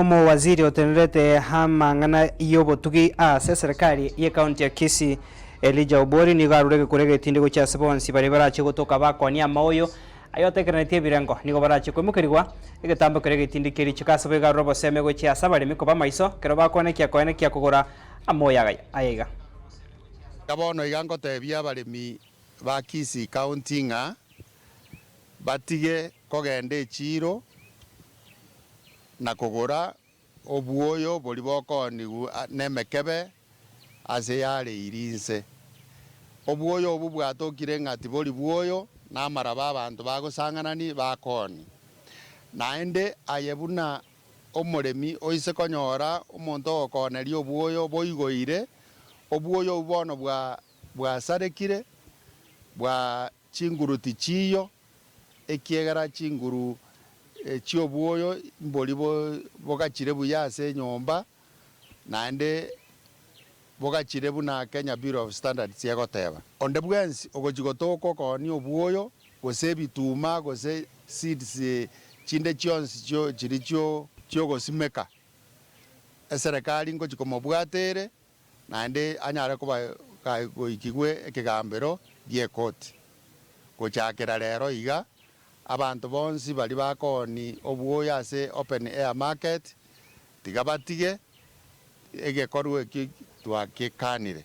Omowaziri otenerete amang'ana y'obotugi ase eserekari y'ecounty ya Kisii Elijah Obori nigo arure egekuro egetindi gochia ase bonsi baria barache gotoka bakonia amaoyo ayotekerenetie ebirengo nigo barache koimokerigwa egetambo keria egetindi keria richiko ase boigo arure obosemi gochia ase abaremi koba amaiso ekero bakoenekia koenekia kogora amoyo aya iga. Bono iga ngotebia abaremi ba Kisii County ng'a batige kogenda echiiro na kogora obwoyo boria bokoonigwa nemekebe ase yareiri inse. Obwoyo obwo bwatokire ng'a tibori bwoyo, na amaraba abanto bagosang'anani bakoonia. Naende aye buna omoremi oise konyora omonto ogokooneria obwoyo boigoire, obwoyo obwo bono bwa bwasarekire, bwa chinguru tichiiyo, ekiagera chinguru chi'obwoyo mbori bogachire buya ase enyomba, naende bogachire buna Kenya Bureau of Standards egoteba. Onde bwensi ogochia gotoka okoonia obwoyo, gose ebituma, gose seeds chinde chionsi chiria chiogosimeka, eserekari ngochia komobwata ere, naende anyare koba goikigwe ekegambero gi'ekoti. Gochakera rero iga, abanto bonsi baria bakooni obwoyo ase open air market, tiga batige egekorwa ekio twakekanire.